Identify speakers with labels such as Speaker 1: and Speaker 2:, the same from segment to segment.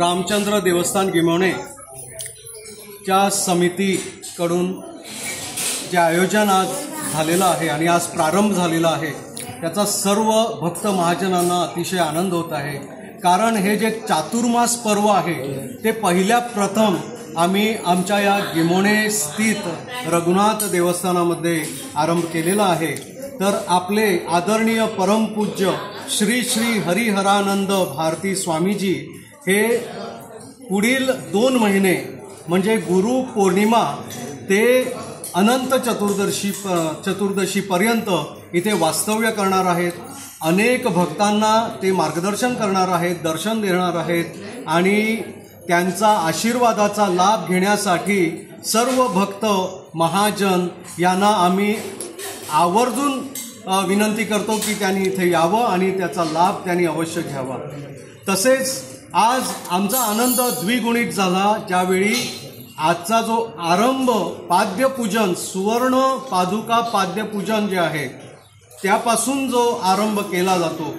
Speaker 1: रामचंद्र देवस्थान गिमोणेच्या समितीकडून जे आयोजन आज झालेलं आहे आणि आज प्रारंभ झालेला आहे त्याचा सर्व भक्त महाजनांना अतिशय आनंद होत आहे. कारण हे जे चातुर्मास पर्व आहे ते पहिल्या प्रथम आम्ही आमच्या या गिमोणे स्थित रघुनाथ देवस्थानामध्ये आरंभ केलेला आहे. तर आपले आदरणीय परमपूज्य श्री श्री हरिहरानंद भारती स्वामीजी हे पुढील 2 महिने म्हणजे गुरु पौर्णिमा ते अनंत चतुर्दशीपर्यंत इथे वास्तव्य करणार आहेत. अनेक भक्तांना ते मार्गदर्शन करणार आहेत, दर्शन देणार आहेत आणि त्यांचा आशीर्वादाचा लाभ घेण्यासाठी सर्व भक्त महाजन यांना आम्ही आवर्जून विनंती करतो की त्यांनी इथे यावं आणि त्याचा लाभ त्यांनी अवश्य घ्यावा. तसेच आज आमचा आनंद द्विगुणित झाला ज्यावेळी आजचा जो आरंभ पाद्यपूजन, सुवर्ण पादुका पाद्यपूजन जे आहे त्यापासून जो आरंभ केला जातो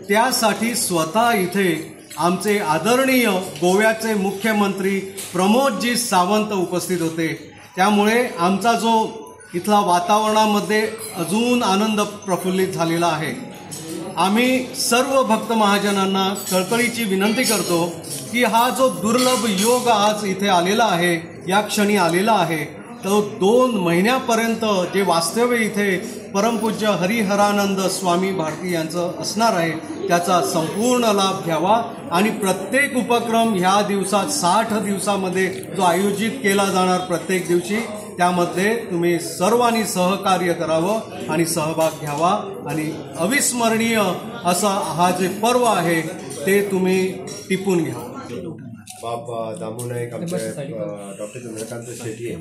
Speaker 1: त्यासाठी स्वतः इथे आमचे आदरणीय गोव्याचे मुख्यमंत्री प्रमोदजी सावंत उपस्थित होते. त्यामुळे आमचा जो इथला वातावरणामध्ये अजून आनंद प्रफुल्लित झालेला आहे. आम्ही सर्व भक्त महाजनांना कळकळीची विनंती करतो की हा जो दुर्लभ योग आज इथे आलेला आहे, या क्षणी आलेला आहे, तो 2 महिन्यापर्यंत जे वास्तव्य इथे परमपूज्य हरिहरानंद स्वामी भारती यांचं असणार आहे त्याचा संपूर्ण लाभ घ्यावा आणि प्रत्येक उपक्रम ह्या दिवसात 60 दिवसामध्ये जो आयोजित केला जाणार प्रत्येक दिवशी त्यामध्ये तुम्ही सर्वांनी सहकार्य करावं आणि सहभाग घ्यावा आणि अविस्मरणीय असा हा जे पर्व आहे ते तुम्ही टिपून घ्यावं.
Speaker 2: बाब दामू नाईक, आमचे डॉक्टर चंद्रकांत शेटये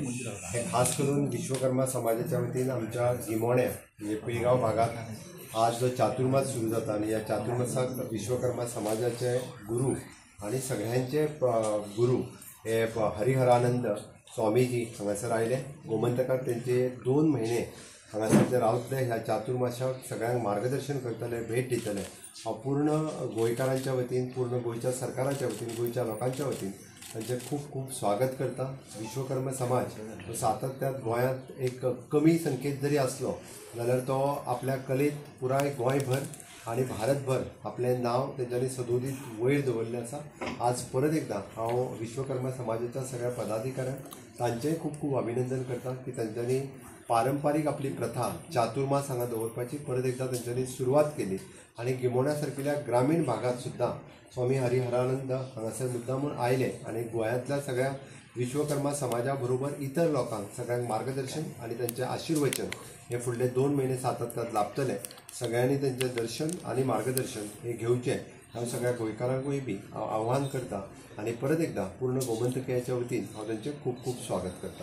Speaker 2: हे खास करून विश्वकर्मा समाजाच्या वतीन आमच्या गिमोण्या म्हणजे पिळगांव भागात आज जो चातुर्मास सुरू जाता आनी ह्या चातुर्मासाक विश्वकर्मा समाजाचे गुरू आनी सगळ्यांचे गुरू हे हरिहरानंद स्वामीजी हांगासर आयले. गोमंतकात तेंचे 2 महिने हांगासर ते रावतले, ह्या चातुर्मासाक सगळ्यांक मार्गदर्शन करतले, भेट दितले. हांव पूर्ण गोंयकारांच्या वतीन, पूर्ण गोंयच्या सरकाराच्या वतीन, गोंयच्या लोकांच्या वतीन तांचें खूब खूब स्वागत करता. विश्वकर्म समाज हो सातत्यात गोंयांत एक कमी संख्येत जरी आसलो जाल्यार तो आपल्या कलेत पुराय गोंयभर आनी भारतभर आपलें नांव तेंच्यांनी सदोदीत वयर दवरलें आसा. आज परत एकदां हांव विश्वकर्मा समाजाच्या सगळ्या पदाधिकाऱ्यांक तांचेंय खूब खूब अभिनंदन करता की तांच्यांनी पारंपारीक आपली प्रथा चातुर्मास हांगा दवरपाची परत एकदां तेंच्यांनी सुरवात केली आनी गिमोण्या सारकिल्या ग्रामीण भागांत सुद्दां स्वामी हरिहरानंद हांगासर मुद्दाम म्हूण आयले आनी गोंयांतल्या सगळ्या विश्वकर्मा समाजा बरोबर इतर लोकांक सगळ्यांक मार्गदर्शन आनी तांचें आशिर्वचन हे फुडले 2 महिने सातत्यात लाभतले. सगळ्यांनी तांचें दर्शन आनी मार्गदर्शन हे घेवचें हांव सगळ्या गोंयकारांकूय बी हांव आव्हान करता आनी परत एकदां पूर्ण गोमंतकीयाच्या वतीन हांव तांचें खूब खूब स्वागत करता.